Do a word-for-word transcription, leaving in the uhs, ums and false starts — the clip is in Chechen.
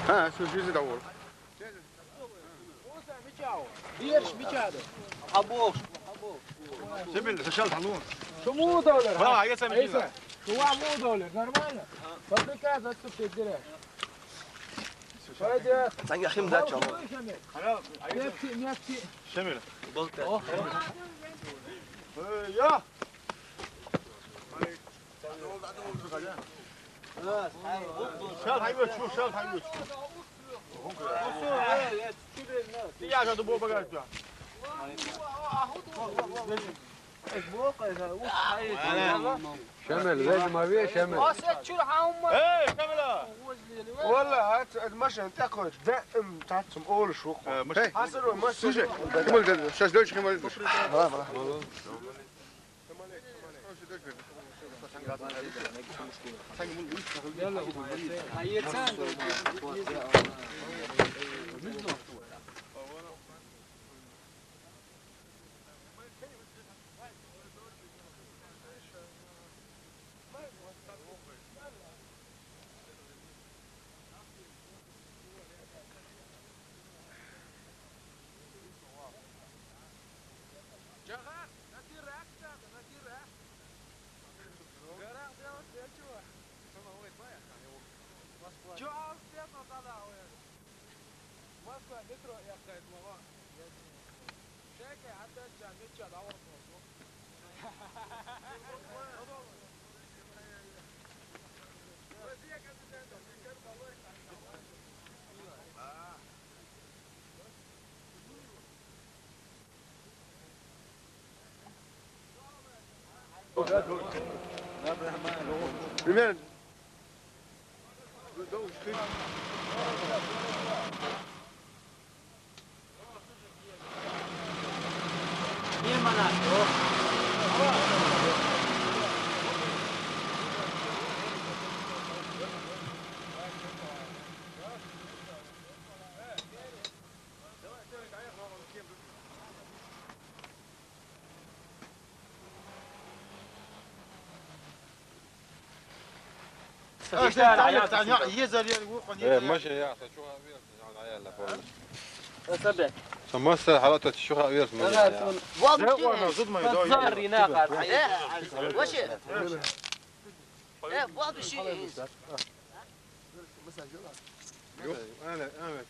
Ha, shu juzi davul. Birsh michado. Шумудовлер. Ва, я сам Иса. Шумудовлер, нормально? По приказу отступить директ. Пойдёт. Сеньга хим да чамо. Мерси, мерси. Шемил. Болта. Э, я. Шал хайвоч, шал хайвоч. Я жаду бо багаж. Шамил, вежма ве, Шамил. Эй, Шамила! Валла, хат, машин такой, да, м, татсум олуш вук. Хасар машин. Слушай, ким ол, щас дальше ким ол? Ва, ва. Москва метро яхтайт мага. Шеке, хатта ча, меча, давар. Примерно. Э, мощи я, сачуха вес, я, я, я, я, я. Сама ста халата чуха вес, мощи я. Э, вообще. Э, вообще. Ёх, ана, ана,